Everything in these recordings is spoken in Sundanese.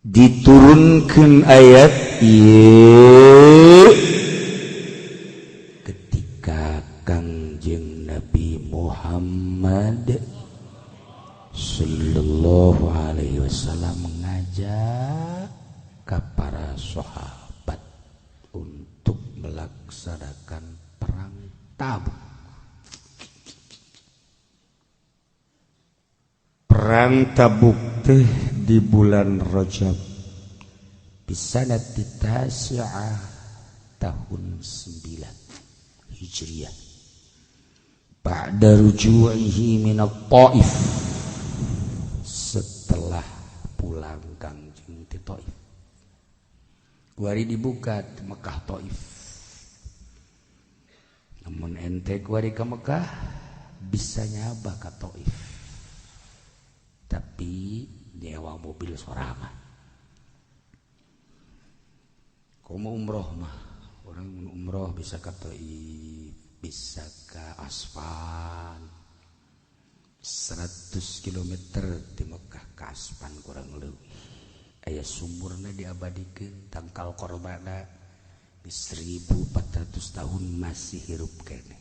Diturunkan ayat ieu ketika Kangjeng Nabi Muhammad Sallallahu Alaihi Wasallam mengajak ke para sahabat untuk melaksanakan perang Tabuk. Perang Tabuk teh di bulan Rajab bisanati tasi'ah tahun 9 Hijriah, ba'da ruju'ihi minat Taif, setelah pulang Kangjeng ti Taif. Kuari dibuka di Mekah Taif, namun ente kuari ke Mekah bisa nyaba ke Taif, tapi nyewa mobil sorangan. Komo umroh mah, orang umroh bisa ke Taif, bisa ke Asfan, 100 km di Mekah ke Asfan kurang lebih. Aya sumurna diabadikeun, tangkal korbana di 1400 tahun masih hirup keneh.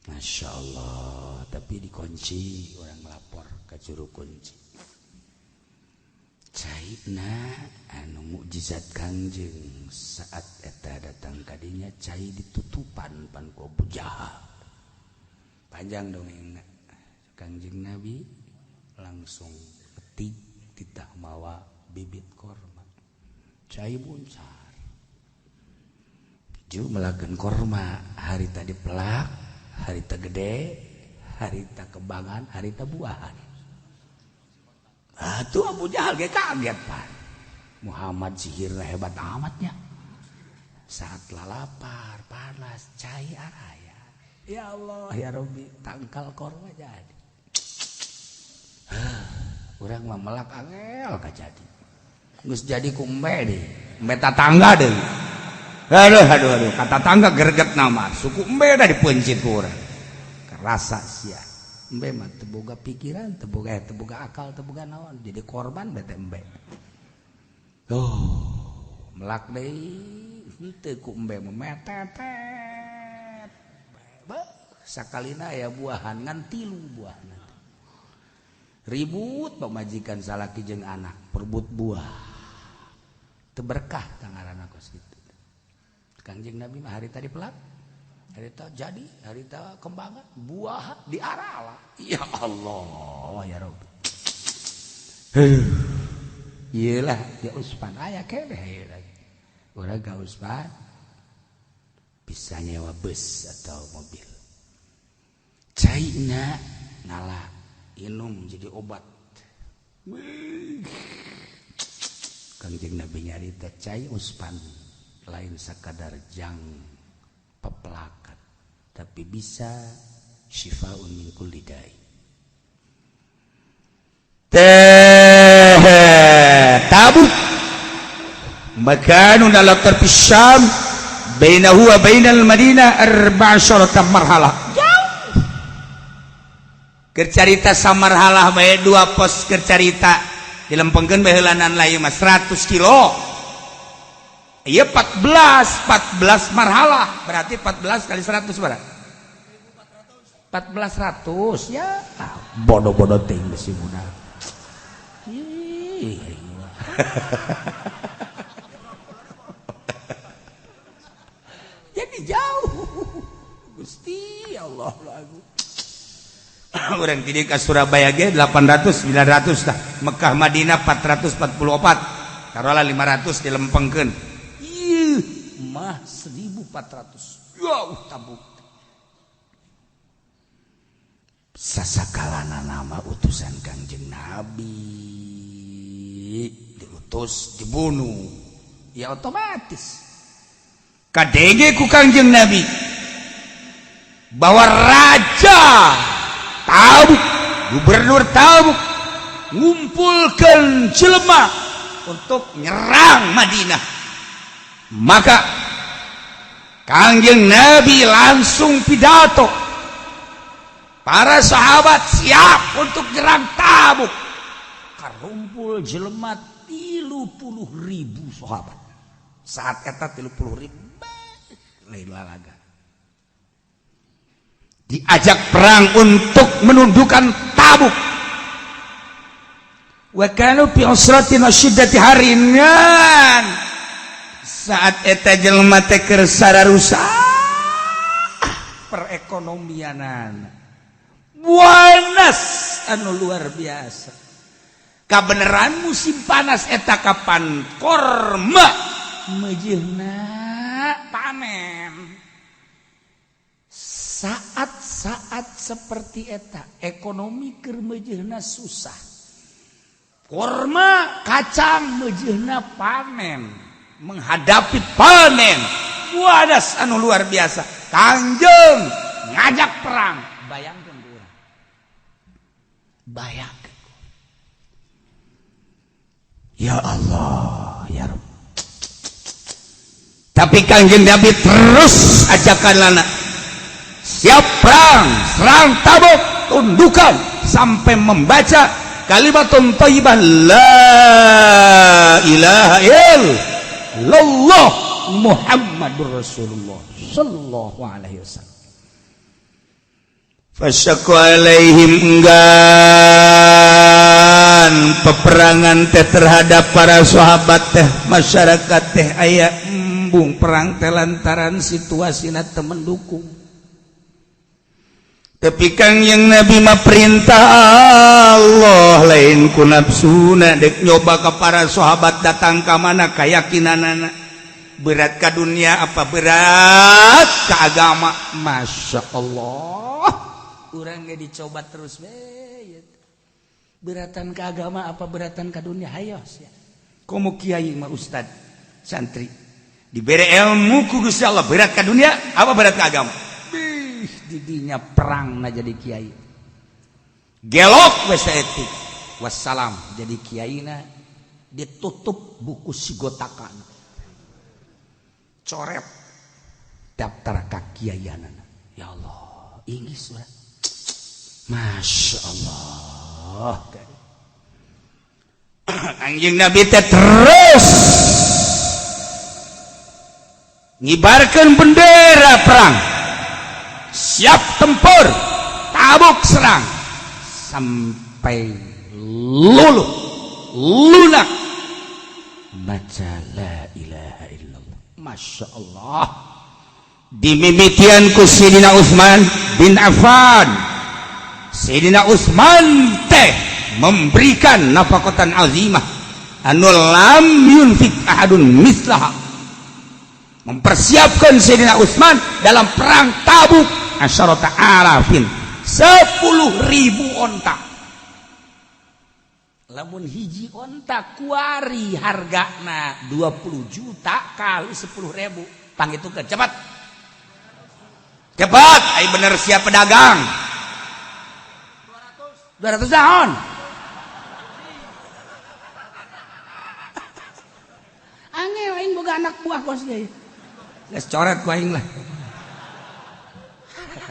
Masya Allah, tapi dikunci, orang melapor ke juru kunci. Caina anu mukjizat Kangjeng saat eta datang kadinya, cai ditutupan pan ku Abu Jahal. Panjang dongengna. Kangjeng Nabi langsung petik titah mawa bibit korma. Cai buncar. Ju melakukan korma, harita dipelak, harita gede, harita kembangan, harita buahan. Tuh Abu Jahal ge kaget pan. Muhammad sihirna hebat amatnya. Saat lalapar, panas, cai araya. Ya Allah, ya Rabbi, tangkal korma jadi. Urang mah melak angel ka jadi. Geus jadi ku embe deui. Embe tatangga deui. Aduh aduh aduh, kata tangga greget nama. Suku embe dah dipencit ku urang. Kerasa sia. Embe mah teu boga pikiran, teu boga akal, teu boga naon, jadi korban bete embe. Oh, melak deui henteu ku embe mah metetet. Beuh, sakalina aya buahan ngan tilu buahna. Ribut pamajikan salaki jeung anak perebut buah. Teu berkah tangaranna kos kitu. Kangjeng Nabi mah harita dipelak, harita jadi, harita kembangan, buah diarala. Ya Allah, ya Rabbi. Iyalah di Uspan aya keneh ieu lagi. Urang ka Uspan bisa nyewa bus atau mobil. Caina ngala inum jadi obat. Kangjeng Nabi nyarita cai Uspan lain sakadar jang pepelakan, tapi bisa syifaun min kulli dai. Teh Tabuk makanun ala tarfi Syam bainahu wa bainal Madinah arba'asyarata marhalah. Jauh. Keur carita samarhalah bae dua pos keur carita dilempengkeun baheulanan lain mah 100 kilo. Iya 14 marhalah, berarti 14 kali 100 berapa? 1400 ya. Bodoh-bodoh ting si budak. Ih. Jadi jauh. Gusti Allah lagu. Urang ti ka Surabaya ge 800 900 tah. Mekah Madinah 444. Taruhlah 500 dilempengkeun. Mah 1400. Jauh Tabuk. Sasakalana nama utusan Kangjeng Nabi diutus dibunuh, ya otomatis kadenge ku Kangjeng Nabi bahwa raja Tabuk, gubernur Tabuk ngumpulkan jelema untuk nyerang Madinah. Maka Kangjeng Nabi langsung pidato, para sahabat siap untuk nyerang Tabuk. Tarumpul jelema 30.000 sahabat. Saat eta 30.000 lain lalaga. Diajak perang untuk menundukkan Tabuk. Wa kanu fi usratin wa syiddati haringan. Saat eta jelema teh keur sararusak perekonomianan. Buanas anu luar biasa. Kabeneran musim panas eta kapan korma meujeuhna panen. Saat-saat seperti eta ekonomi keur meujeuhna susah. Korma kacang meujeuhna panen, menghadapi panen buadas anu luar biasa. Kangjeng ngajak perang, bayangkan urang. Bayangkan. Ya Allah, ya Rabb. Tapi Kangjeng Nabi terus ajakan lana. Siap perang, serang Tabuk, tundukan sampai membaca kalimatun thayyibah la ilaha illallah Muhammadur Rasulullah sallallahu alaihi wasallam. Fasyaqqa alaihim, enggan peperangan teh terhadap para sahabat teh, masyarakat teh aya embung perang teh lantaran situasina teu mendukung. Tapi Kangjeng Nabi mah perintah Allah, lain ku nafsuna. Dek nyoba ke para sahabat datang ka mana keyakinanana, berat ka dunia apa berat ke agama. Masya Allah, urang ge dicoba terus we, beratan ke agama apa beratan ke dunia. Hayo sia, komo kiai mah, ustad, santri diberi ilmu ku Gusti Allah, berat ke dunia apa berat ke agama. Bih, didinya perang na jadi kiai gelok we saeutik, wassalam jadi kiai na, ditutup buku sigotakan, coret daftar kakiaianana. Ya Allah, inggris urang. Masya Allah, Kangjeng Nabi teh terus ngibarkan bendera perang, siap tempur, Tabuk serang sampai luluh lunak baca la ilaha illallah. Masya Allah, dimimitian ku Sidina Utsman bin Affan. Sidina Utsman teh memberikan nafaqatan azimah anu lam yunfik ahadun mislaha, mempersiapkan Sayyidina Utsman dalam perang Tabuk asyarata alafin, 10.000 onta. Lamun hiji onta kuari hargana 20 juta kali 10.000, pangitungkeun cepat cepat. Ai bener siap pedagang 200 tahun. Angel aing boga anak buah bos ge. Geus coret ku aing lah.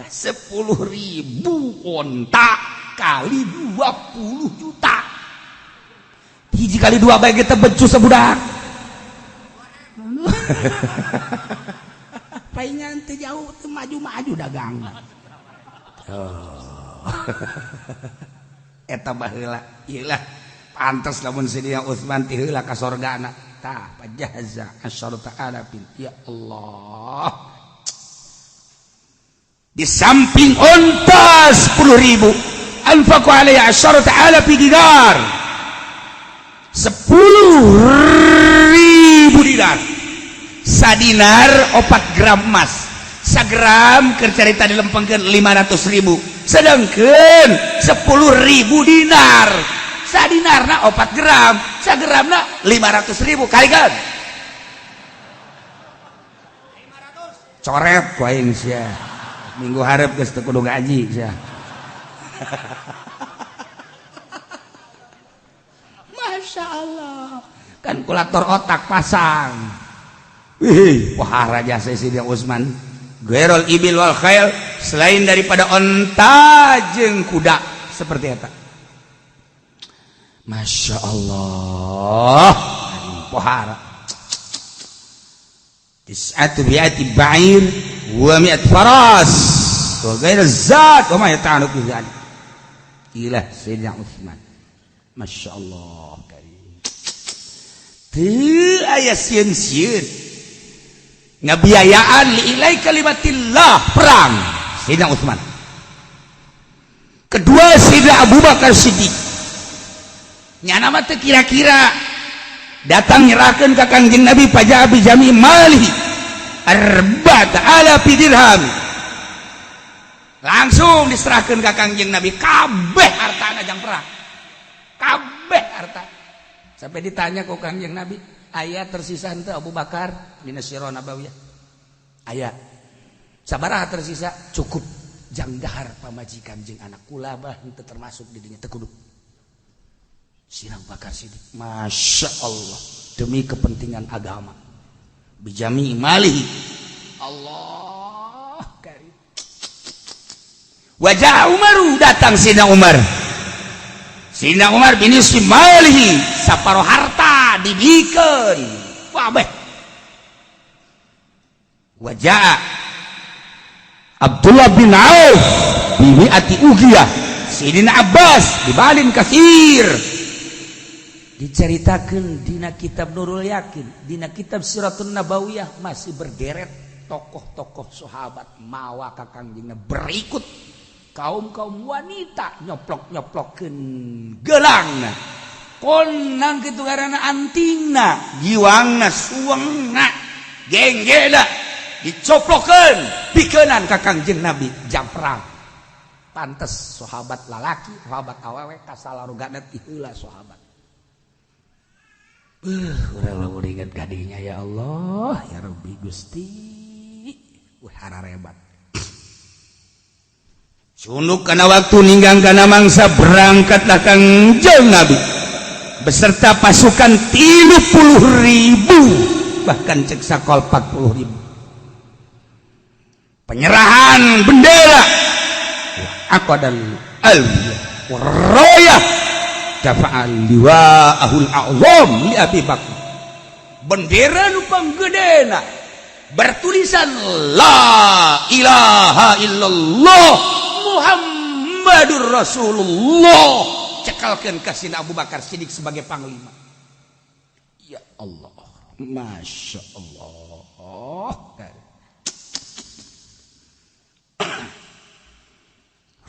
10.000 onta kali 20 juta. Hiji kali dua bae kita becus sebudak. Paingan teu jauh teu maju-maju dagang. Oh. Eta baheula ieu lah pantes lamun Sidina Utsman ti heula ka sorgana. Tah pajaza asyarata alafin. Ya Allah, di samping onta 10.000, anfaqu alaihi asyarata alafi dinar, 10.000 dinar. Sadinar 4 gram emas, sagram keur carita dilempengkeun 500.000, sedangkan 10.000 dinar sadinarna 4 gram, sagramna 500.000 kali kan 500. Coret ku aing sia, minggu hareup geus teu kudu ngaji sia. Masya Allah, kalkulator otak pasang. Wih, wah raja Sayyidina Utsman. Ghairul ibil wal khail, selain daripada onta jeung kuda seperti eta. Masya Allah, pohara. Tis'atu mi'ati ba'ir wa mi'at faras wa ghair zat wa ma yata'alluq bi dzalik. Ila Sayyidina Utsman. Masya Allah karim. Teu aya sieun-sieun. Ngabiayaan li'ilai kalimatillah perang Sayyidina Utsman. Kedua, Sayyidina Abu Bakar Siddiq. Nyana mah teu kira-kira datang nyerahkeun ka Kangjeng Nabi, faja'a bi jami malihi arba'ata alafi dirham. Langsung diserahkan ke Kangjeng Nabi kabeh hartana jang perang. Kabeh harta. Sampai ditanya ku Kangjeng Nabi, aya tersisa henteu, Abu Bakar, dina Sirah Nabawiyah? Aya. Sabaraha tersisa? Cukup jang dahar pamajikan jeung anak kula bah henteu termasuk di dinya, teu kudu. Sirang Bakar Siddiq, Masya Allah, demi kepentingan agama, bijami malihi. Allah karim. Wajah Umaru, datang Sina Umar. Sina Umar binisfi malihi, saparo harta dibikeun kabeh. Wajah Abdullah bin Auf bimi'ati uqiyah. Sidina Abbas bimalin kasir. Diceritakan dina kitab Nurul Yakin, dina kitab Siratun Nabawiyah, masih berderet tokoh-tokoh sahabat mawa ka Kangjengna, berikut kaum-kaum wanita nyoplok-nyoplokeun gelangna, konang kitu karena antingna, giwangna, suengna, genggena dicoplokeun, bikeunan ka Kangjeng Nabi jam perang. Pantes sahabat lalaki, sahabat awewe kasalarugana ti heula sahabat. Urang lamun inget kadinya, ya Allah ya Rabbi Gusti, wah, hararebat. Sunduk kana waktu, ninggang kana mangsa, berangkatlah Kangjeng Nabi beserta pasukan 30.000, bahkan cek sakol 40.000. Penyerahan bendera, aku dan al royah, dafa'al liwa'ahul a'zam li Abi Bakar. Bendera nu panggedena bertulisan la ilaha illallah Muhammadur Rasulullah, cekalkeun ka Sina Abu Bakar Siddiq sebagai panglima. Ya Allah, Masya Allah.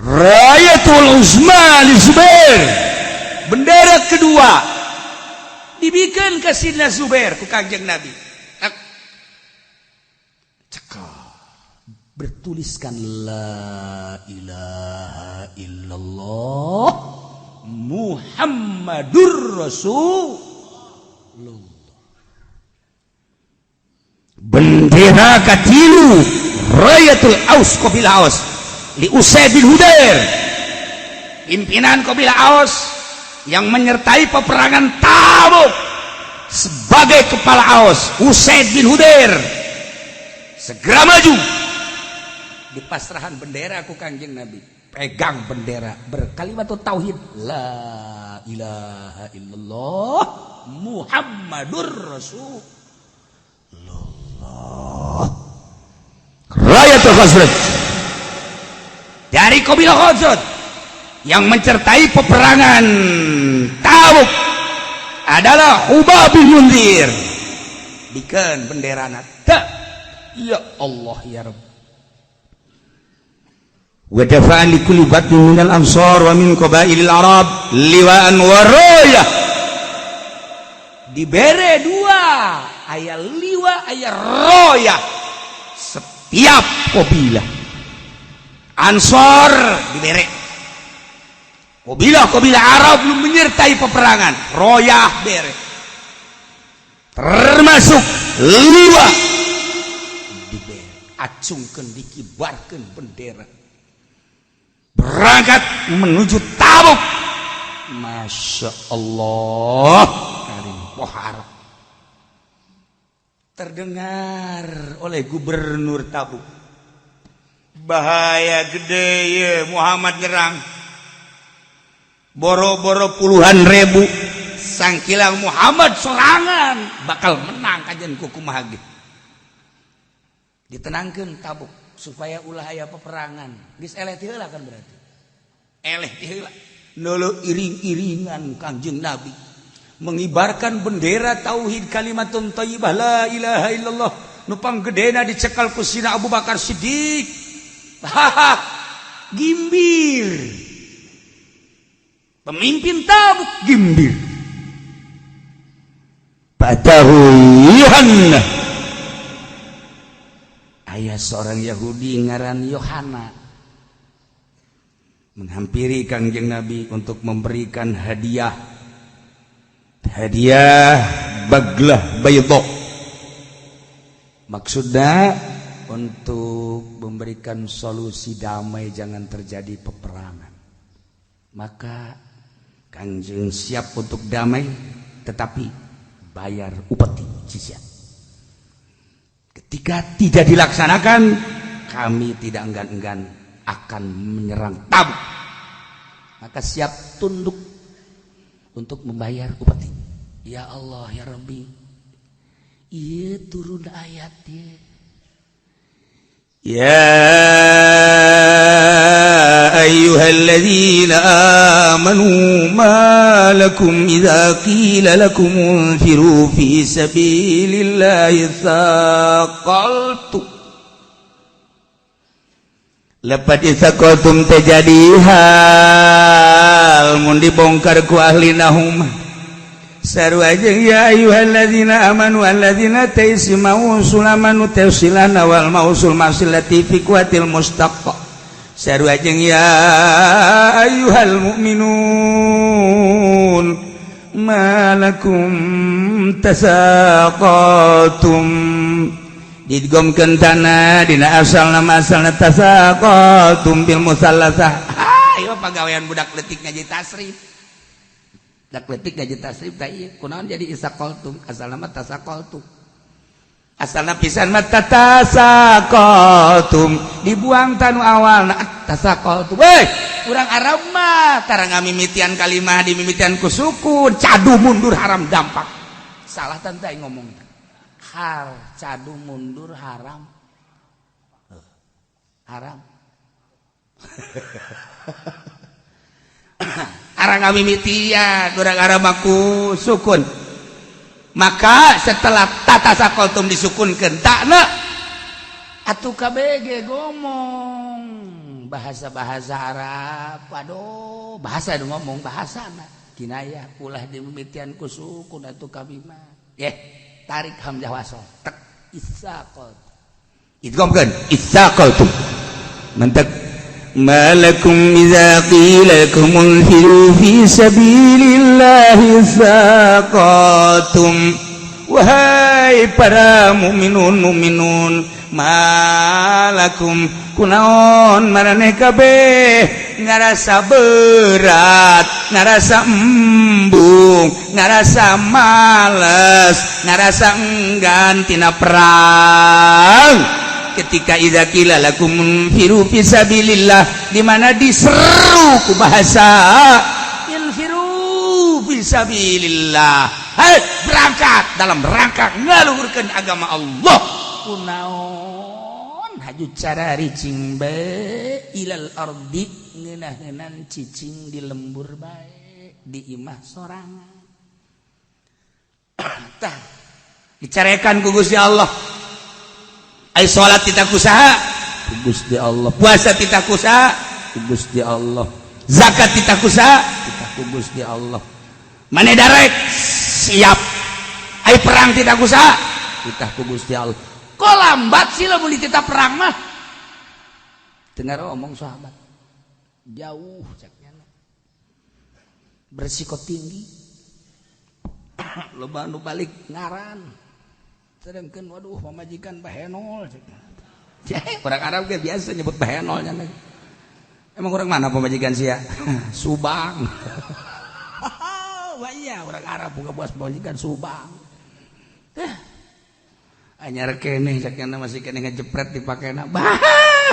Rayatul Uzma li Zubair, bendera kedua dibikin ke Sidna Zubair ku Kangjeng Nabi. Cekal bertuliskan la ilaha illallah Muhammadur Rasulullah. Bendera katilu, Rayatul Aus, Qabilah Aus, li Usaid bin Hudair, pimpinan Qabilah Aus yang menyertai peperangan Tabuk sebagai kepala Aus. Usaid bin Hudair segera maju, di pasrahan bendera ku Kangjeng Nabi, pegang bendera, berkalimat tauhid la ilaha illallah Muhammadur Rasulullah. Rayatul Khazraj dari Qabilah Khazraj yang menyertai peperangan Tabuk adalah Hubab bin Munzir, bikin bendera. Ya Allah ya Rabb. Wa dafa'an li kulli batnin minal ansar wa min qabailil arab liwa'an wa rayah. Dibere dua, aya liwa, aya royah. Setiap kabilah Ansor dibere, kabilah-kabilah Arab belum menyertai peperangan, royah bere, termasuk liwa dibere. Acungkan, dikibarkan bendera, berangkat menuju Tabuk. Masya Allah karim. Pohar terdengar oleh gubernur Tabuk, bahaya gede ya, Muhammad nyerang. Boro-boro puluhan ribu, sangkilang Muhammad sorangan bakal menang kajian kumaha ge. Ditenangkan Tabuk supaya ulah aya peperangan. Geus eleh ti heula kan, berarti eleh ti heula. Nulu iring-iringan Kangjeng Nabi mengibarkan bendera tauhid, kalimatun thayyibah, la ilaha illallah, nu panggedena dicekal ku Sina Abu Bakar Siddiq. Haha, gimbir pemimpin Tabuk, gimbir. Fa'atahu Yohana, aya seorang Yahudi ngaran Yohana menghampiri Kangjeng Nabi untuk memberikan hadiah, hadiah baglah baydok, maksudnya untuk memberikan solusi damai, jangan terjadi peperangan. Maka Kangjeng siap untuk damai, tetapi bayar upeti jizyah. Ketika tidak dilaksanakan, kami tidak enggan-enggan akan menyerang Tabuk. Maka siap tunduk untuk membayar upeti. Ya Allah, ya Rabbi, iya turun ayat ya. يا أيها الذين آمنوا ما لكم إذا قيل لكم انفروا في سبيل الله اثاقلتم. Lepat itsaqaltum terjadi hal mun dibongkar ku ahli nahum sarua jeung ya ayyuhalladzina amanu, alladzina ta isim mausul, amanu tausilana wal mausul masilati fi quwwatil mustaq, sarua jeung ya ayyuhal mu'minun malakum tasaqatum, didgomkeun tanah dina asalna, asalna tasaqatum bil musallasah. Ah, ieu pagawean budak leutik ngaji tasrif, budak leutik ngaji tasrif tah ieu. Kunaon jadi isaqaltum? Asalna mah tasaqaltum, asalna pisan mah tatasaqaltum, dibuang tanu awalna tasaqaltum. Weh, urang Arab mah tara ngamimitian kalimah dimimitian ku sukun, cadu mundur haram dampak. Salah tante ngomong har cadu mundur haram haram. Arang ngamimitian urang Arab ku sukun. Maka setelah tata sakoltum disukunkan takna atuh KBG ngomong bahasa-bahasa Arab. Aduh, bahasa nu ngomong bahasa na kinayah, ulah dimimitian ku sukun atuh kami mah. Yeh, tarik hamzah wasol tek, isaqal, idghamkeun isaqaltum mentek. Malakum idza qila lakum unfiru fi sabilillahi saqatum. Wahai para mukminun mukminun, malakum, kunaon maraneh kabeh ngarasa berat, ngarasa embung, ngarasa males, ngarasa enggan tina perang ketika idza qila lakum firu fi sabilillah, di mana diseru ku bahasa infiru fi sabilillah, hai berangkat dalam rangka ngaluhurkeun agama Allah, kunaon haju cara ricing bae ilal ardi, ngeunah-ngeunan cicing di lembur bae, di imah sorangan? Tah, dicarekan ku Gusti Allah. Ai salat titah ku saha? Ku Gusti Allah. Puasa titah ku saha? Ku Gusti Allah. Zakat titah ku saha? Titah ku Gusti Allah. Mane darek siap. Ai perang titah ku saha? Titah ku Gusti Allah. Kok lambat sih lamun dititah perang mah? Dengar omong sahabat, jauh ceknya, beresiko tinggi, loba nu balik ngaran, sedangkan waduh, pamajikan bahenol. Orang Arab ge biasa nyebut bahenol nya. Emang orang mana pamajikan sia? Subang. Wah, iya, orang Arab buka buas pamajikan Subang. Eh, anyar keneh ceknya, masih keneh ngejepret dipakena. Bah,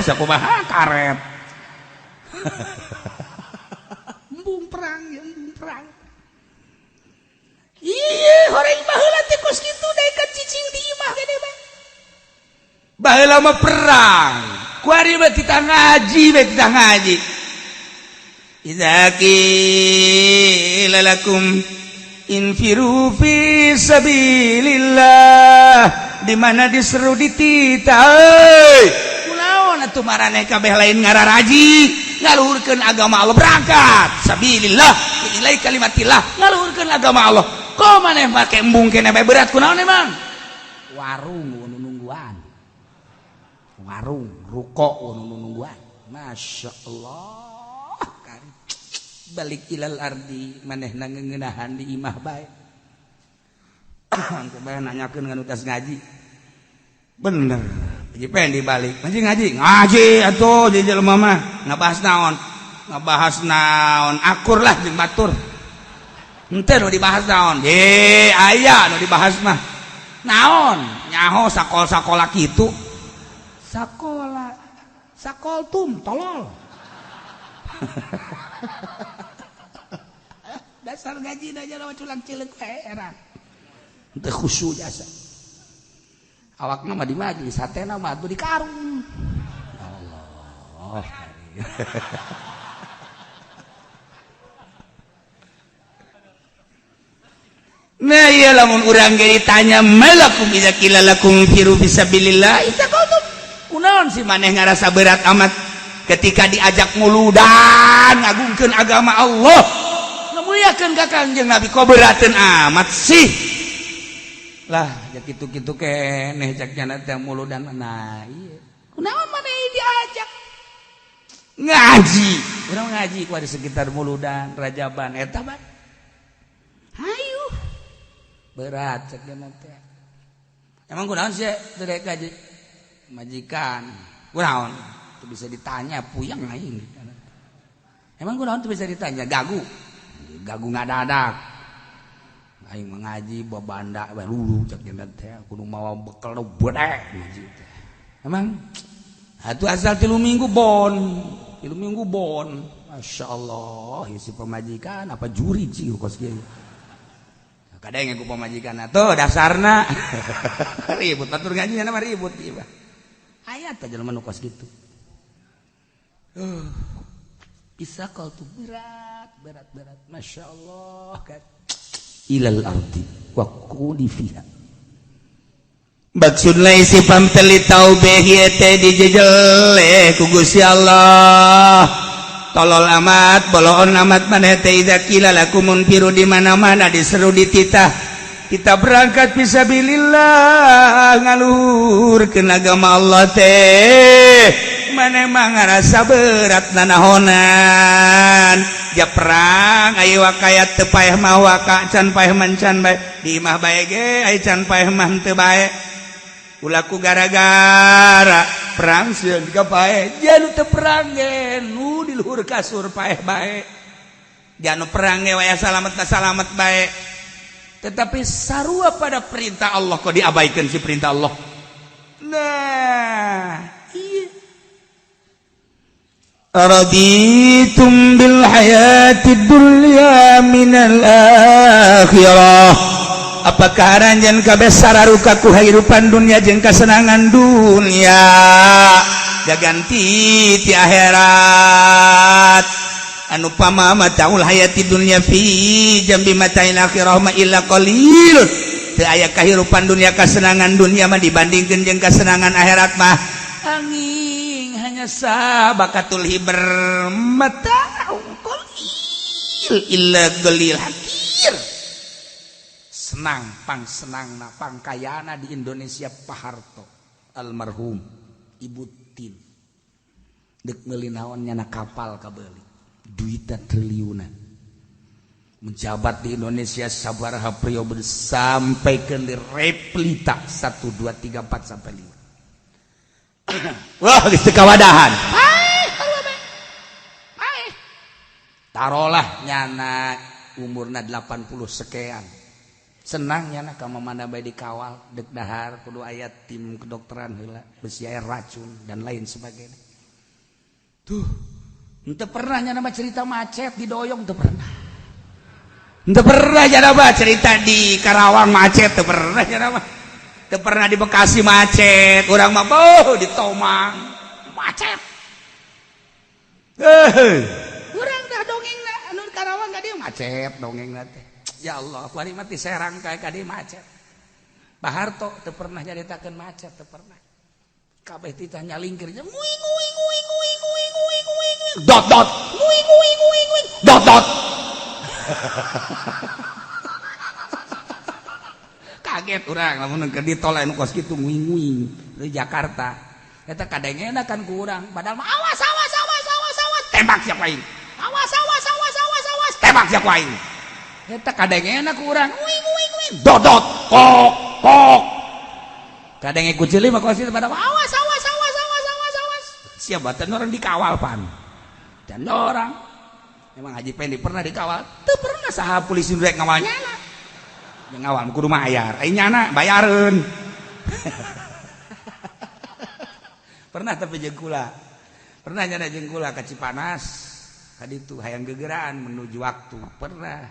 sakumaha karet. Embung. Perang ya, perang. Iya, horeng baheula teh kos kitu daekan cicing di imah gede bae. Baheula mah perang. Kuari mah titah ngaji bae, titah ngaji. Idza qila lakum infiru fi sabilillah, di mana diseru dititah, euy. Kunaon atuh maraneh kabeh lain ngararaji ngaluhurkeun agama Allah, berangkat sabilillah ilai kalimatillah, ngaluhurkeun agama Allah, kok maneh make embung keneh bae, berat kunaon emang? Warung nu nungguan, warung ruko nu nungguan. Masya Allah, kan balik ilal ardi, manehna ngeuneunahan di imah bae. Coba nanyakeun nganu tas ngaji bener. Haji Pendi balik ngaji, ngaji, ngaji atuh di jelema mah. Ngabahas naon? Ngabahas naon? Akur lah jeung batur. Henteu, nu dibahas naon? Ye, aya nu dibahas mah. Naon? Nyaho sakol-sakola kitu. Sakola. Sakoltum tolol. Dasar gaji aja lawan culang cileuk heran. Teu khusyuk jasa. Awakna mah di majlis, hatena mah atuh di karung. Ya Allah. Nah iya, lamun urang ge ditanya malakum idza qila lakum firu fisabilillah itaqatum, kunaon si maneh ngarasa berat amat ketika diajak nguludan ngagungkeun agama Allah, ngamuliakeun ka Kangjeng Nabi, kok berateun amat sih? Lah ya kitu-kitu keneh cak nyana teh muludan. Nah iya, kunaon maneh diajak ngaji, urang ngaji ku di sekitar muludan rajaban eta mah hayu berat cek teh. Emang kunaon sih teu daek ngaji? Majikan. Kunaon teu bisa ditanya, puyeng aing. Emang kunaon teu bisa ditanya? Gagu, gagu ngadadak aing mengaji babanda bae lulu cek teh, kudu mawa bekal nu bedek ngaji teh. Emang atuh asal 3 minggu bon, 3 minggu bon. Masya Allah, si pemajikan apa juri sih kos kieu. Kadang ku pamajikan tuh dasarna ribut, atur ngaji mah ribut ieu mah. Aya teh jelema nu kos kitu. Bisa kal tuh berat berat berat. Masya Allah kan. Ilal ardi wa qudi fiha. Maksudna isi pamteli taubeh ieu teh dijejele ku Gusti Allah. Tolol amat, boloon amat maneh teh. Idza qila lakum unfiru, di mana-mana diseru dititah kita berangkat fisabilillah ngaluhurkeun agama Allah teh, maneh mah ngarasa berat nanahonan? Ja perang ayo wakaya teu paeh mah, waka can paeh man can bae, di imah bae ge aya can paeh mah teu bae. Ulah ku gara-gara perang sieun ka paeh. Ja nu teu perang ge nu di luhur kasur paeh bae. Ja nu perang ge waya salamet salamet bae. Tetapi sarua pada perintah Allah, kok diabaikan si perintah Allah. Nah iya, raditum bil hayatid dunya minal akhirah. Apakah aranjeun kabeh sararuka ku hahirupan dunia jeung kasenangan dunia gaganti ti akhirat? Anu pama mataul hayati dunya fi jambi mata'il akhirah ma illa qalil. Teu aya kahirupan dunia, kasenangan dunia mah dibandingkeun jeung kasenangan akhirat mah angin hanya sabakatul hiber, mata'u qalil illa qalil hakir. Senang pang senang na pangkayana di Indonesia Pak Harto almarhum, Ibu Tin dek meuli naon nyana kapal kabeli, duitna triliunan. Menjabat di Indonesia sabaraha periode sampai ke replita 1 2 3 4 sampai 5. Wah, geus teu kawadahan. Tarolah nyana umurna 80 sekian, senang nyana ka mana bae dikawal, dek dahar kudu aya tim kedokteran heula, besi air racun dan lain sebagainya. Tuh Henteu pernah nya nama cerita macet di Doyong, teu pernah. Henteu pernah nya nama cerita di Karawang macet, teu pernah nya nama. Teu pernah di Bekasi macet, urang mah beuh di Tomang macet. Eh, urang dah dongeng anu di Karawang ka dieu macet dongeng teh. Ya Allah, kuari mah ti Serang kae ka dieu macet. Pak Harto teu pernah nyaritakeun macet, teu pernah. Kabeh titah nyalingkir nguing nguing nguing nguing nguing nguing nguing dot dot nguing nguing nguing nguing dot dot. Kaget urang lamun keur di tol anu kos kitu nguing nguing di Jakarta. Eta kadengena kan ku urang, padahal mah awas awas awas awas awas tembak siapa aing. Awas awas awas awas awas tembak siapa aing. Eta kadengena ku urang nguing nguing nguing dot dot kok kok. Kadang ikut cilik mah kos kitu padahal awas awas awas awas awas awas. Siapa tan orang dikawal pan. Dan orang emang Haji Pendi pernah dikawal? Teu pernah, saha polisi rek ngawal nyana. Yang ngawal kudu bayar, ai nyana bayareun. Pernah tapi jeung kula. Pernah nyana jeung kula ka Cipanas. Ka ditu hayang gegeraan menuju waktu. Pernah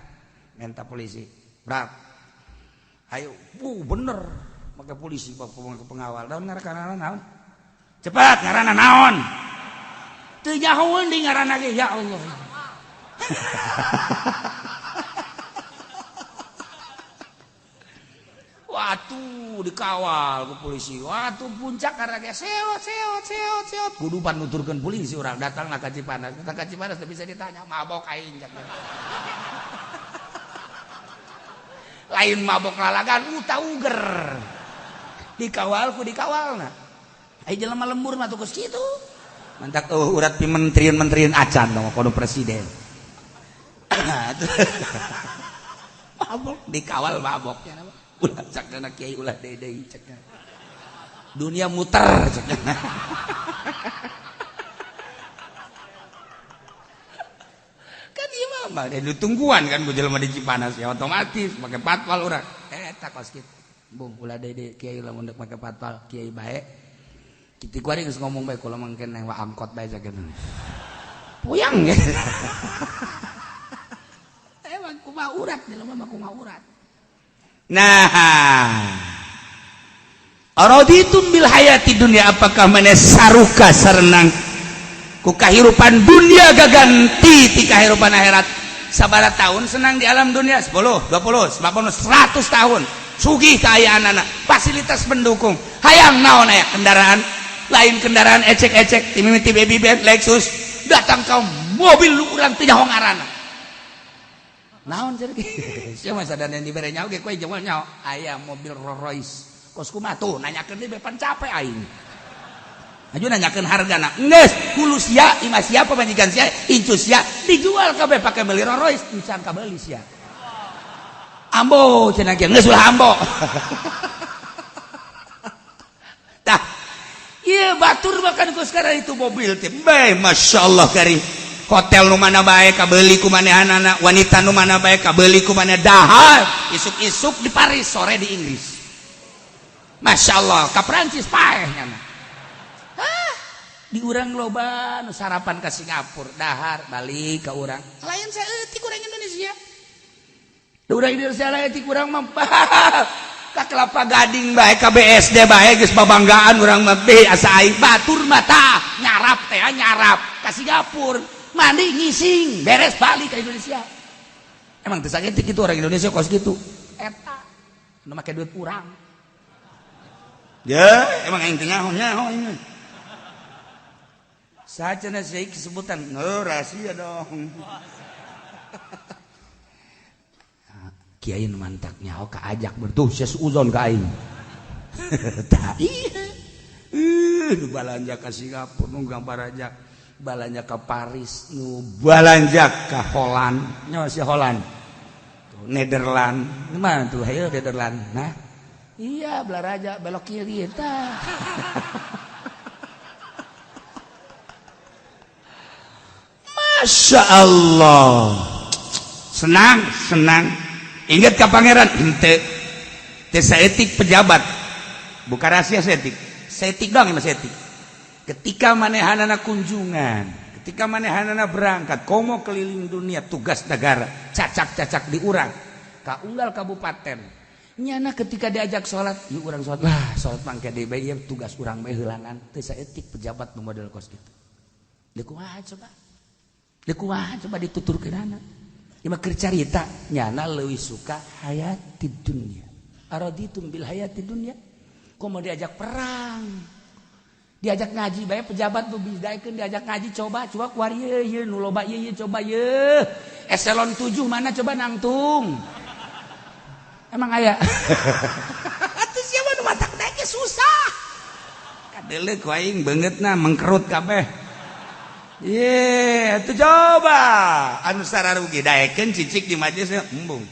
minta polisi. Berat. Ayo, bu bener make polisi bapak pengawal. Naon ngaranna naon? Cepat ngaranna naon? Teu nyahoeun di ngaranna ge ya Allah. Watuh dikawal ku polisi. Watuh puncak karena ge seot seot seot seot. Kudu pan nuturkeun polisi urang datang ka Cipanas. Datang ka Cipanas teu bisa ditanya mabok aing. Lain mabok lalagan uta uger. Dikawal ku dikawalna. Ai jelema lembur mah tuh geus kitu. Mantak urat pi menterian-menterian acan dong kono presiden. Mabok dikawal mabok. Ulah cakna kiai ulah deui cakna. Dunia muter cakna. Kan ieu mah ditungguan kan ku jelema di Cipanas ya otomatis make patwal urang. Eta kos kitu. Bung ulah deui kiai lamun deuk make patwal kiai bae. Kitu kuari geus ngomong bae kula mangke neng wa angkot bae cakna. Puyang ge. Emang kumaha urat jelema mah kumaha urat. Nah, araditum bil hayati dunya, apakah maneh saruka sarenang ku kahirupan dunia gaganti ti kahirupan akhirat? Sabaraha tahun senang di alam dunia? 10, 20, 50, 100 tahun. Sugih kaayaanana, fasilitas mendukung. Hayang naon aya kendaraan, lain kendaraan ecek-ecek, ti mimiti baby band Lexus, datang ka mobil lu urang teu nyaho ngaranna. Naon cenah sia mah sadana dibere nyaho ge kowe jeung nyaho aya mobil Rolls Royce. Kos kumaha tuh nanyakeun deui pan capek aing. Aju nanyakeun hargana. Geus hulu sia imah sia pamajikan sia incu sia dijual kabeh pake meuli Rolls Royce encan kabeuli sia. Ambo cenah ge geus ulah ambo. Tah ieu batur makan ku sekarang itu mobil teh. Bae masyaallah kari. Hotel nu mana bae kabeuli ku manehanana, wanita nu mana bae kabeuli ku maneh, dahar isuk-isuk di Paris, sore di Inggris. Masya Allah, ka Prancis paeh nyana. Hah, di urang loba nu sarapan ka Singapura, dahar balik ka urang. Lain saeutik urang Indonesia. Da urang Indonesia lain ti urang mah ka Kelapa Gading bae ka BSD bae geus babanggaan urang mah be asa aing batur mah tah nyarap teh nyarap ka Singapura. Mandi ngising beres balik ke Indonesia. Emang teu saeutik kitu orang Indonesia kos kitu. Eta nu make duit urang. Ya, emang aing teh nyaho-nyaho ini. Sacenah sih sebutan, oh rahasia dong. Kiai nu mantak nyaho kaajak bertuh sia suuzon ka aing. Tah iya. Nu balanja ka Singapura, nu balanja balanja ke Paris, nu balanja ke Holland, nyawa si Holland, tuh Nederland, mana tuh, ayo Nederland, nah, iya belaraja belok kiri tah. Masya Allah, senang senang, ingat ke pangeran, hente, teu saeutik pejabat, bukan rahasia saeutik, saeutik doang emang saeutik. Ketika manehanana kunjungan, Ketika manehanana berangkat komo keliling dunia tugas negara, cacak-cacak di urang ka unggal kabupaten. Nyana ketika diajak sholat, yuk urang sholat lah, sholat mangke deui bae, ieu tugas urang bae heulangan. Teu saeutik pejabat nu model kos kitu. Deui kumaha coba? Deui kumaha coba dituturkeunana? Ieu mah keur carita, nyana leuwih suka hayatid dunya. Araditum bil hayatid dunya? Komo diajak perang, diajak ngaji bae pejabat nu bidaikeun diajak ngaji, coba coba kuari ieu ieu nu loba ieu ieu coba ieu eselon 7 mana coba nangtung emang aya. Atuh siapa nu matak daek susah kadeuleu ku aing, beungeutna mengkerut kabeh. Ye, atuh coba anu sararugi daekeun cicik di majelis, embung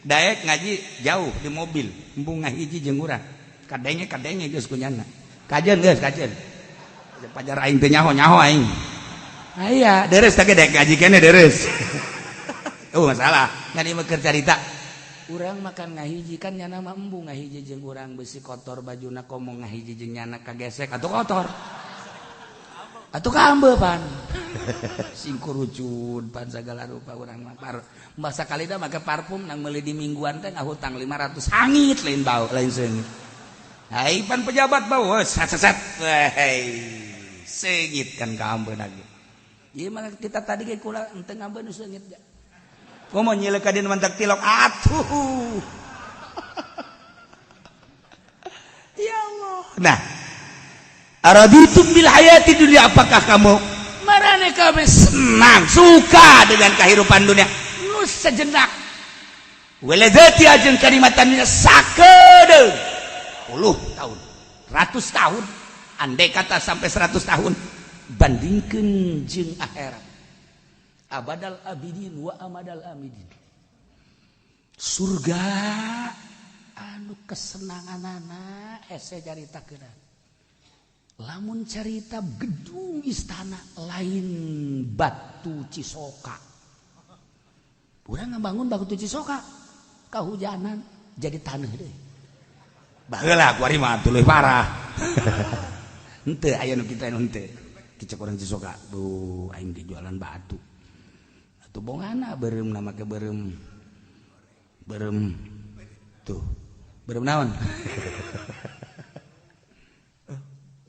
daek ngaji jauh di mobil, embung ngahiji jeung urang, kadenge kadenge geus kunyana kajen geus kajen pajar aing teu nyaho nyaho aing aya deres teh daek ngaji kene deres. Oh, masalah ngan ieu mah keur carita urang makan ngahiji kan nyana mah embung ngahiji jeung urang, besi kotor bajuna, komo ngahiji jeung nyana kagesek atuh kotor atuh kambe pan singkurucun pan sagala rupa. Urang mah par masa kalida make parfum nang meuli di mingguan teh ngahutang 500, hangit lain bau lain seungit. Hai pan pejabat bau sat sat, hei seungit kan kambe lagi. Ieu mah kita tadi ge kula henteu ngambe nu seungit ja. Komo nyileuk ka dieu mantak tilok atuh. Ya Allah. Nah, araditum bil hayati dunia, apakah kamu marane kami senang suka dengan kehidupan dunia nu sejenak, waladzati ajeng kanikmatan dunia sakedeung puluh tahun, ratus tahun, andai kata sampai 100 tahun, bandingkan jeung akhirat abadal abidin wa amadal amidin, surga anu kesenanganana hese caritakeun. Lamun carita gedung istana lain batu Cisoka, urang ngabangun batu Cisoka kahujanan jadi tanah deh. Baheula kuari mah tuluy parah. Henteu aya nu kitu, anu henteu kicek urang Cisoka bu aing dijualan batu atuh bongana beureum na make beureum beureum tuh beureum naon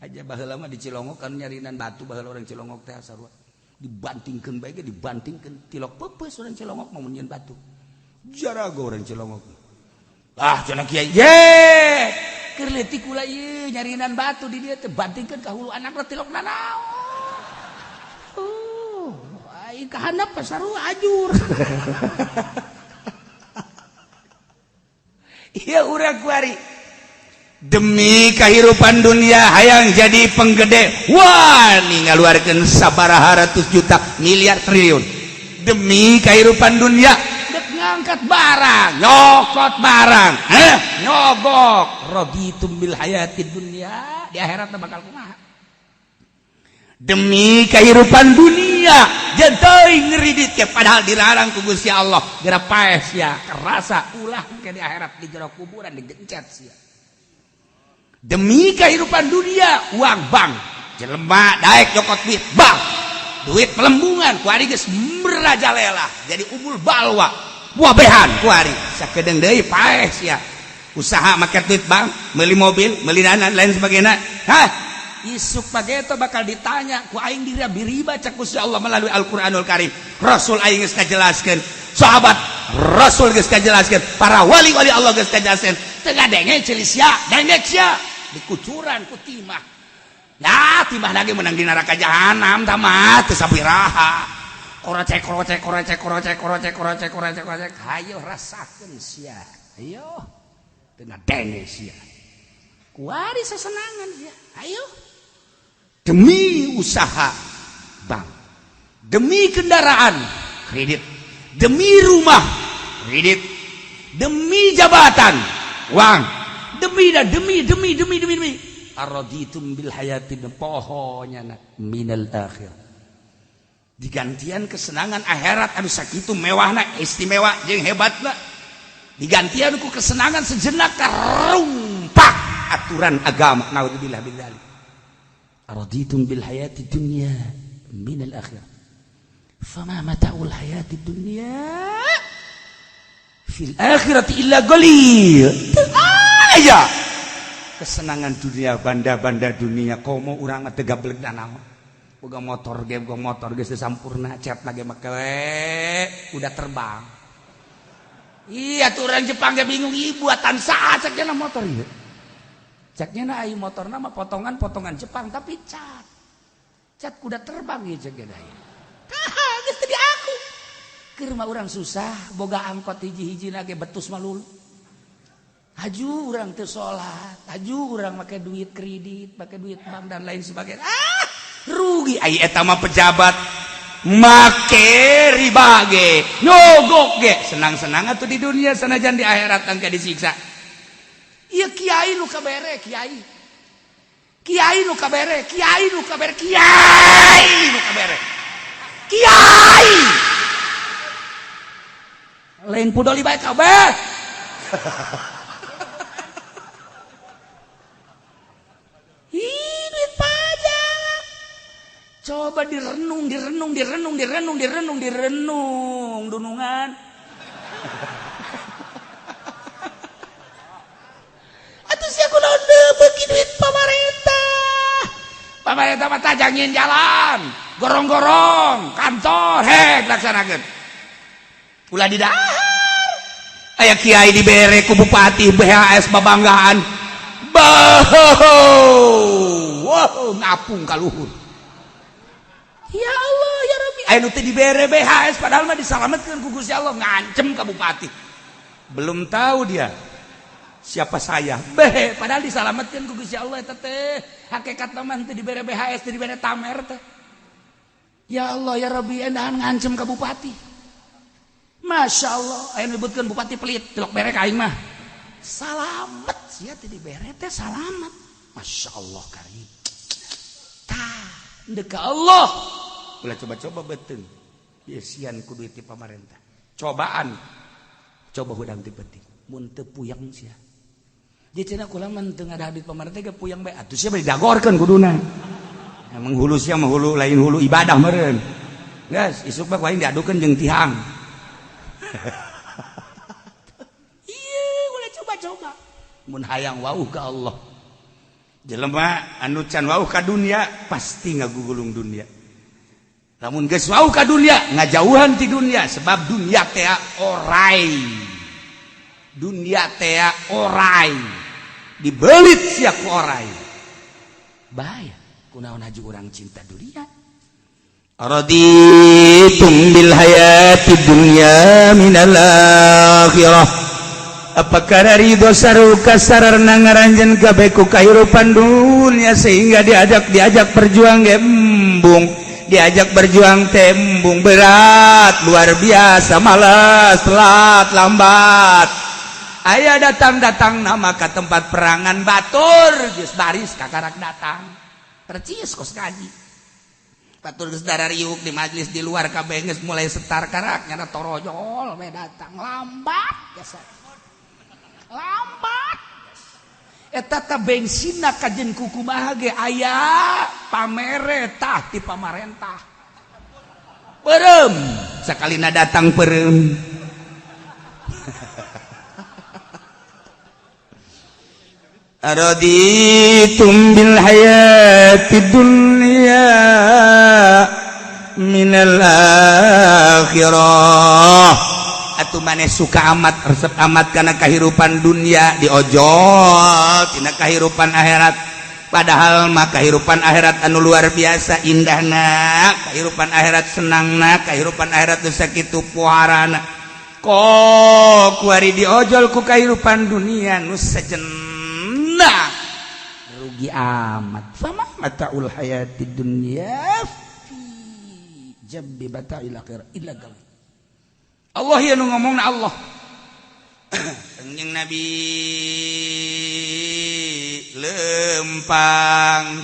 aja. Baheula mah di Cilongok kan nyarinan batu baheula orang Cilongok teh sarua dibantingkeun bae ge dibantingkeun tilok peupeus. Orang Cilongok mau nyieun batu jarago orang Cilongok. Ah, cenah kiai ye keur leutik kula ieu nyarinan batu di dieu teh bantingkeun ka hulu anakna tilok nanaon. Aing ka handap sarua ajur. Ieu urang kuari demi kehidupan dunia hayang jadi penggede, wah ngaluarkeun sabaraha ratus juta miliar triliun demi kehidupan dunia, dek ngangkat barang, nyokot barang, nyogok. Raditum bil hayatid dunya, di akhirat bakal kumaha? Demi kehidupan dunia jenteuing ngeridit ke, padahal dilarang ku Gusti Allah, geura paeh sia kerasa ulah ke di akhirat di jero kuburan digencet sia. Demi kehidupan dunia, uang bank, jelema daek nyokot duit bank, duit pelembungan kuari geus merajalela jadi umul balwa wabehan kuari sakedeung deui paeh sia. Usaha make duit bank meuli mobil, meuli danan lain sebagainya. Hah, isuk pageto bakal ditanya ku aing diri biriba cak Gusti Allah melalui Al-Qur'anul Karim. Rasul aing geus ngajelaskeun, sahabat Rasul geus ngajelaskeun, para wali-wali Allah geus ngajelaskeun. Teu ngadenge ceuli sia, dengek sia dikucuran ku timah. Nah, timah lagi menang di neraka jahanam tamat teu sabiraha. Korocek korocek korocek korocek korocek korocek korocek korocek, hayo rasakeun sia. Ayo teu ngadenge sia. Kuari sesenangan sia. Ayo demi usaha bank, demi kendaraan kredit, demi rumah kredit, demi jabatan uang, demi dah demi demi demi demi demi. Araditum bil hayati pohonya minal akhir, digantian kesenangan akhirat anu sakitu mewahna, istimewa jeung hebatna, digantian ku kesenangan sejenak, karumpak aturan agama. Naudzubillah min dzalik. Araditum bil hayati dunya minal akhirah. Fama mata'ul hayati dunya fil akhirati illa qalil. Teu aya kesenangan dunia, banda-banda dunia. Komo urang mah teu gablek naon, boga motor ge, boga motor geus sampurna, cat lagi make udah terbang. Iya tuh, orang Jepang ge bingung, ieu buatan saha ceknya motor ieu. Ceknya na ai motor nama potongan-potongan Jepang, tapi cat cat kuda terbang ieu ceknya aya. Tah, geus teu aku. Keur mah urang susah, boga angkot hiji-hiji ge betus malulu. Haju urang teu salat, haju urang make duit kredit, make duit bank dan lain sebagainya. Ah, rugi. Ai eta mah pejabat make riba ge, nyogok ge, senang-senang atuh di dunia, sanajan di akhirat engke disiksa. Ieu kiai nu kabere, kiai. Kiai nu kabere, kiai nu kabere, kiai nu kabere. Kiai. Lain pudoli bae kabeh. Ih, duit pajak. Coba direnung, direnung, direnung, direnung, direnung, direnung, dunungan. Atuh sia kunaon beuki duit pamarentah. Pamarentah mah tajangin jalan, gorong-gorong, kantor, hek laksanakeun. Ulah didahar. Aya kiai dibere ku bupati BHS babanggaan. Wow, ngapung ka luhur. Ya Allah, ya Rabbi. Aya nu teu dibere BHS padahal mah disalametkeun ku Gusti Allah, ngancem ka bupati. Belum tahu dia siapa saya. Beh, padahal disalametkeun ku Gusti Allah eta teh. Hakikat mah teu dibere BHS, teu dibere tamer teh. Ya Allah, ya Rabbi, endahan ngancem ka bupati. Masya Allah, aya nyebutkeun bupati pelit, tilok bere ka aing mah. Salamet sia teu dibere teh salamet. Masya Allah karim. Tah, ndek ka Allah. Ulah coba-coba beuteung. Sian ku duit ti pamarentah. Cobaan. Coba hudang ti penting. Mun teu puyeng sia. Jadi cenah kula mah teu ngadah duit pamarentah ge puyeng bae. Atuh sia bari dagorkeun kuduna. Emang hulu sia mah hulu lain hulu ibadah meureun. Geus, isuk mah ku aing diadukeun jeung tihang. Iya, ulah coba-coba. Mun hayang wauh ka Allah. Jelema anu can wauh ka dunia pasti ngagugulung dunia. Lamun geus wauh ka dunia, ngajauhan ti dunia sebab dunia teh orai. Dunia teh orai. Dibelit sia ku orai. Bahaya, kunaon haju urang cinta dunia. Raditum bil hayati dunya minal akhirah. Apakah ridho saruka sararna ngaranjeun kabeh ku kahirupan dunia sehingga diajak berjuang ge embung, diajak berjuang tembung berat luar biasa, malas, telat, lambat. Aya datang-datang nama ke tempat perangan batur geus baris kakarak datang percis kos kaji. Batur geus darariuk di majlis di luar kabeh geus mulai setar karak nyana torojol we datang lambat biasa. Lambat. Eta ta bensinna kajen kukumaha ge aya pameretah ti pamarentah. Perem sakalina datang perem. Araditum bil hayati dunya minal akhirah. Atuh maneh suka amat resep amat kana kahirupan dunia diojol tina kahirupan akhirat, padahal mah kahirupan akhirat anu luar biasa indahna, kahirupan akhirat senangna, kahirupan akhirat nu sakitu puharana. Kok kuari diojol ku kahirupan dunia nu sejenak rugi amat. Fama mataul hayati dunya fi jambi bata'il akhirah illa qalil. Allah ya nu ngomongna Allah. Kangjeng Nabi lempang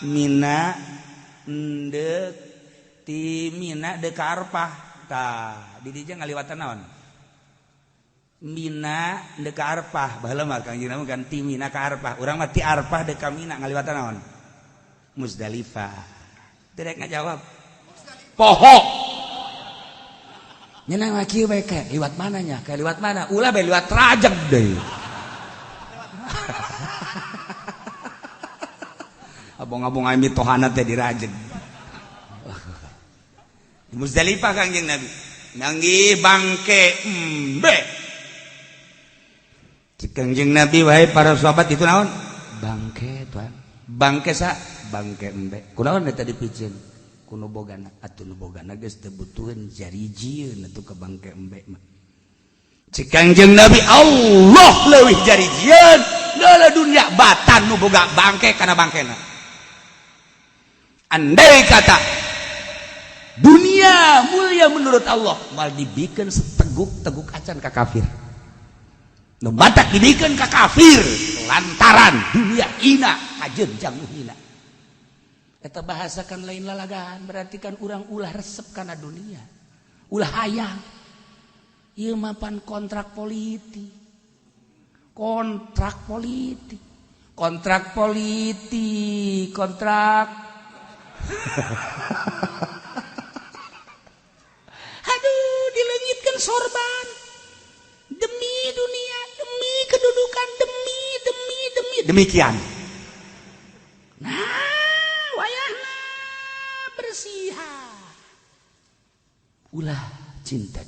Mina ndek ti Mina deuk ka Arfah. Tah di dieu ngaliwatan naon? Mina ndek ka Arfah. Baheula mah Kangjeng Nabi kan ti Mina ka Arfah. Urang mah ti Arfah deuk ka Mina ngaliwatan naon? Muzdalifah. Teu rek ngajawab. Poho. Nyenang mah kieu bae, kayak liwat mananya, kayak liwat mana? Ulah bae liwat Rajeg deui. Abong-abong aing mitohana teh di Rajeg. Di Muzdalifah Kangjeng Nabi. Manggih bangke embe. Cek Kangjeng Nabi, wahai para sahabat, itu naon? Bangke tuan. Bangke sa? Bangke embe. Kunaon eta dipiceun? Ku nu bogana. Atuh nu bogana geus teu butuheun jarijieun atuh ka bangke embe mah. Cek Kangjeng Nabi, Allah leuwih jarijieun geula dunia batan nu boga bangke kana bangkena. Andai kata dunia mulia menurut Allah, mal dibikin seteguk-teguk acan ka kafir. Nu batak dibikin ka kafir lantaran dunia ina kajenjang nu hina. Eta bahasakan lain lalagaan, berarti kan urang ulah resep kana dunia. Ulah hayang. Ieu mapan kontrak politik. Kontrak politik. Kontrak politik, kontrak. Aduh, dilengitkan sorban demi dunia, demi kedudukan, demi demi demi demikian. Nah, wayahna bersihan. Ulah cinta